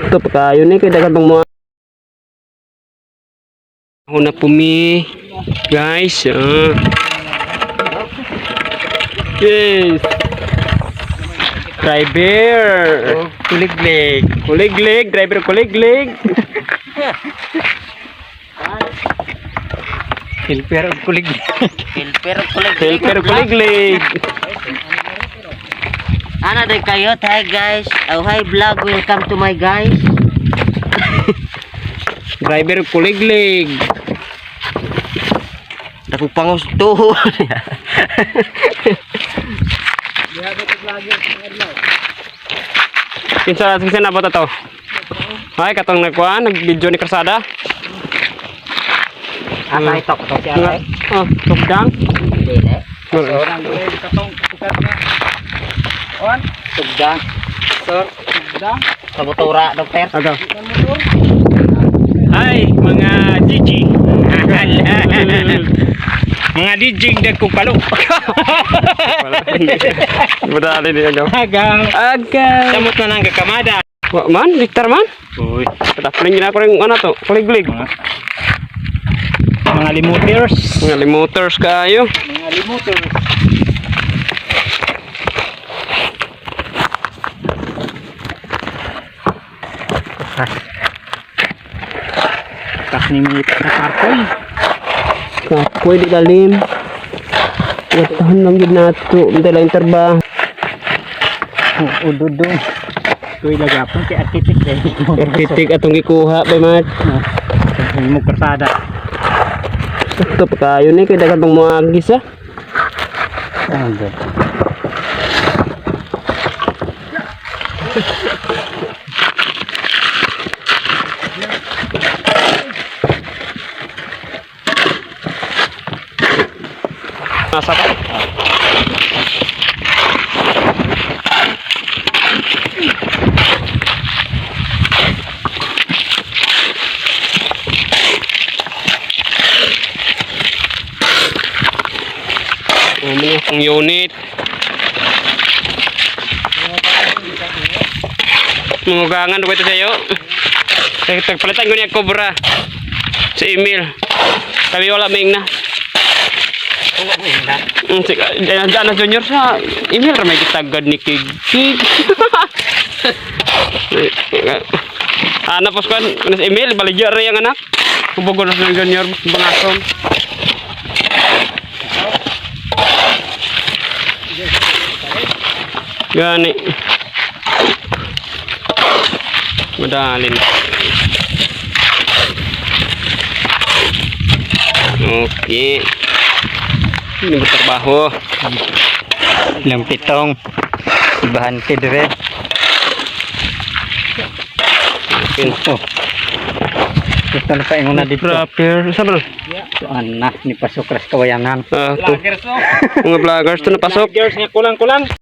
Sakto pa kayo ni kay daghan pang mga. Ako na pumi. Guys, ah. Yes. Driver. Kuliglig. Kuliglig, driver kuliglig. Helper og kuliglig. Helper kulig. Helper kuliglig. Ana day kayo, hi guys. Oh, hi vlog, welcome to my guys. Driver kuliglig. Dako pangos tuho. Kinsa kinsa na ba to? Ay, katong nagkuan, nag-video ni Krasada. Asa ito ko siya. Nga, oh, tugdang. Dili. Tugdang. Sir, tugdang. Sa motora, doktor. Agaw. Hi, mga DJ. Mga DJ dagko palo. Badali ni agaw. Agaw. Agaw. Samot na nang kakamada. Wa man, Victor man. Uy, Padaplin gina ko rin ano to, kuliglig. mga limoters. Mga limoters kayo. Mga limoters. Tak ni mi na kartoy. Kapoy di lalim. Watahan lang yun nato. Hindi lang interba. Ududo. Tuy lagapon kay architect eh. Arkitik atong gikuha bay mat. Mo karsada. Sakto pa kayo ni kay daghan pang mga agis ah. Oh, good. Nasa ka. Ano ang unit? Mangugangan ko ito sa'yo. Tagpalitan ko niya cobra. Si Emil. Kami wala maing na. Si Ana Junior sa email ra may gitagad ni Kig. Kig. Ana pos kan nas email baligya ra yang anak. Kubog na sa Junior bangason. Gani. Madalin. Okay. Ini bertrabaho. Ilang pitong. Ibahan kay dire. Okay. Oh. Ito na pa na dito. Proper. Saan ba? Ito anak ni pasok ras kawayanan. Ah, to. Mga vloggers to napasok. Vloggers nga kulang-kulang.